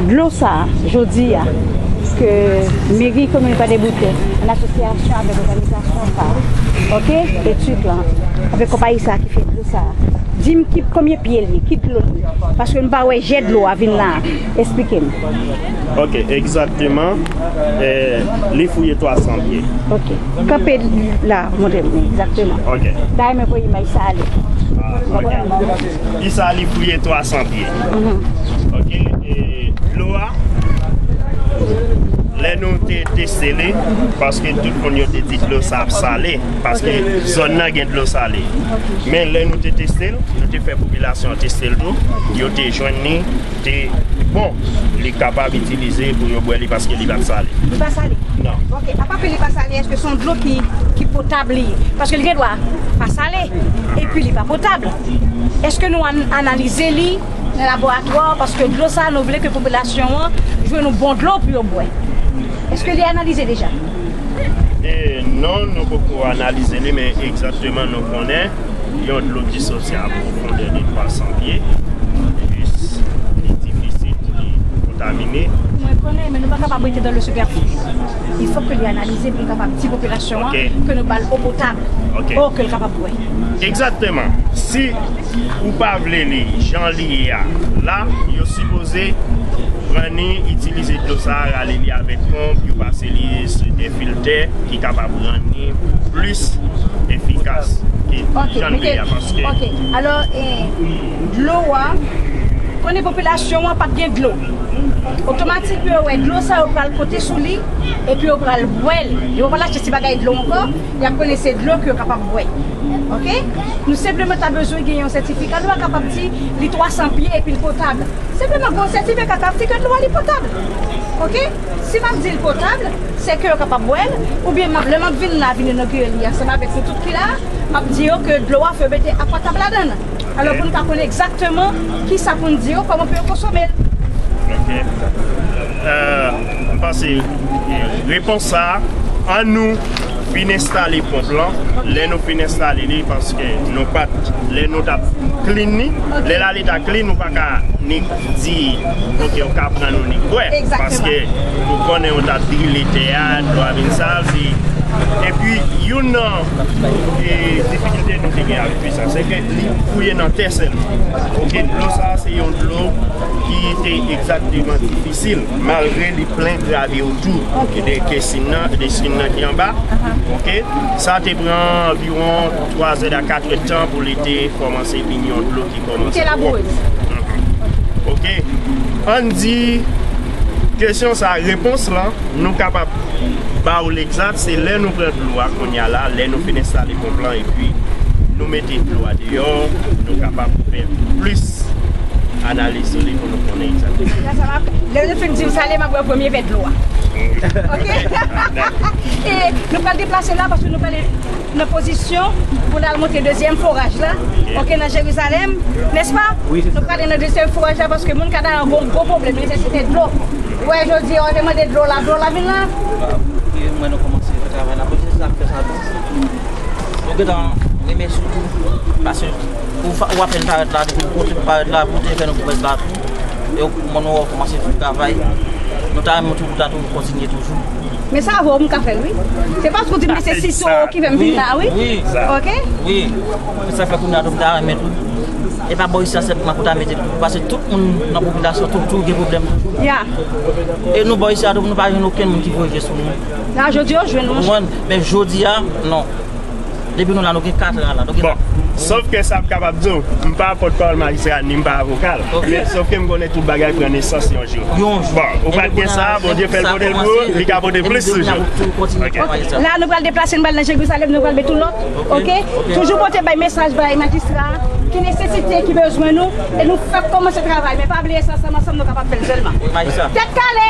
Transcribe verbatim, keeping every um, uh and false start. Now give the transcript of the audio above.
Dlo sa a, jodi a, ke Meri Komin Kwadèboukè, an asosyasyon avèk òganizasyon sa a, oke, etid lan, avèk konpayi sa a ki fè dlo sa a, di m ki, konbyen pye l ye, ki dlo l ye, paske m pa wè jè dlo a vin la a. Esplike m. Ok, egzakteman, eh, li fouye twa san pye. Ok. Kanpe la, montre m egzakteman. Ok. Dayè, mwen voye imaj sa ale. Ah, ok. Pye sa a, li fouye twa san pye. Ok, e dlo a, lè nou te teste li, paske tout moun yo te di dlo sa ap sale, paske zòn nan gen dlo sale. Men lè nou te teste l, nou te fè popilasyon an teste l tou, yo te jwenn li, te bon, li kapab itilize pou yo bwè li paske li pa t sale. Li pa sale? Non. Ok, apa ke li pa sale, èske se yon dlo ki, ki potab li ye? Paske li gen dwa pa sale, epi li pa potab. Èske nou an- analize li nan laboratwa? Paske dlo sa, nou vle ke popilasyon an jwenn yon bon dlo pou yo bwè. Èske li analize deja? E non, nou poko analize li, men egzakteman nou konnen yon dlo ki soti a pwofondè de twa san pye, jis li difisil pou li kontamine. Mwen konnen, men nou pa kapab rete dans le superflu. Il faut que li analize pou nou kapab di popilasyon an Ok. ke nou ba l eau potable, Ok. eau ke l kapab bwè. Egzakteman. Si ou pa vle li jan li ye a, la, yo sipoze pran ni, itilize dlo sa a, rale li avèk ponp, yo pase li sou de filtè ki kapab rann ni plis efikas ke Ok, jan li ye a, paske Ok, alò, eh, dlo a, konnen popilasyon an pa t gen dlo. Otomatik yo wè dlo sa yo pral pote sou li, epi yo pral bwè l. Yo pa pral achte ti bagay dlo ankò, y ap konnen se dlo ke yo kapab bwè. Ok? Nou senpleman ta bezwen gen yon sètifika, nou pa kapab di li twa san pye epi l potab. Senpleman gen yon sètifika k ap di ke dlo a li potab. Ok? Si m ap di l potab, se ke yo kapab bwè l, oubyen m ap, lè m ap vin la, vin inogire li ansanm avèk nou tout ki la, m ap di yo ke dlo a fò yo mete akwatab ladan l. Alò pou nou ka konnen egzakteman kisa pou n di yo, kòman pou yo konsome l. Ok. Euh, m panse, eh, repons sa a, an nou fin enstale ponp lan. Lè nou fin enstale li, paske nou pa t, lè nou t ap clean ni, lè l ale ta clean, nou pa ka ni di, ok, ou ka pran nou ni bwè. Egzakteman. Paske ou konnen ou t ap drile tè a, dlo a vin sal, se. Epi, youn nan, eh, difikilte nou te gen avèk sa, se ke li fouye nan tè sèlman. Ok, dlo sa a, se yon dlo ki te egzakteman difisil, malgre li plen gravi otou de kesin nan, de sin nan ki anba. Ok, sa te pran anviwon twa zè a kat è tan pou li te kòmanse vin yon dlo ki kòmanse Ki labourez. Ok, ann di kesyon sa, repons lan, nou kapab ba w l egzat, se lè nou pran dlo a kounye a la, lè nou fin enstale ponp lan, epi nou mete dlo a deyò, nou kapab fè plis analiz sou li pou nou konnen egzakteman. Lè nou fin di m sale, m ap bwè premye vè dlo a. Ok? E nou pral deplase la paske nou pral nan pozisyon pou n al monte dezyèm foraj la. Ok, nan Jerizalèm, nèspa? Nou prale nan dezyèm foraj la paske moun Kanaran gen yon gwo pwoblèm, nesesite dlo. Ou wè jodi a, w te mande dlo la, dlo la vin la. Mwen nou kòmanse fè travay la, polis la fè sa. Nou gentan remèsye w tou, paske ou fa- ou apèn parèt la, depi ou te parèt la, pou te fè nou parèt la tou. E ou mwen nou kòmanse fè travay. Nou ta renmen tou pou ta tou kontinye toujou. Men sa vre, m ka fè l, wi. Se paske w di m se sis euro ki fè m vin la, wi. Wi. Ok? Wi. Se sa fè kounye a tou m ta renmen tou. E pa bò isi a sèlman pou ta mete tou, paske tout moun nan popilasyon tou, tou gen pwoblèm tou. Ya. E nou bò isi a tou, nou pa jwenn okenn moun ki voye je sou nou. La, jodi yo jwenn, monchè. Konprann? Men jodi a, non. Depi nou la, nou gen kat an la. Nou gen Bon, sòf ke sa m kapab di w, m pa pòtpawòl majistra ni m pa avoka l. Ok. Men sòf ke m konnen tout bagay pran nesans yon jou. Yon jou. Bon, ou pa t gen sa, Bondye fè l pote l pou ou, li ka pote plis toujou. Kontinye travay sa. La, nou pral deplase, nou pral nan Jerizalèm, nou pral met yon lòt. Ok? Ok. Toujou pote bay mesaj bay majistra a, ki nesesite, ki bezwen nou, e nou fèk kòmanse travay. Men pa bliye sa, ansanm, ansanm, nou kapab fè l sèlman. Majistra. Tèt kale!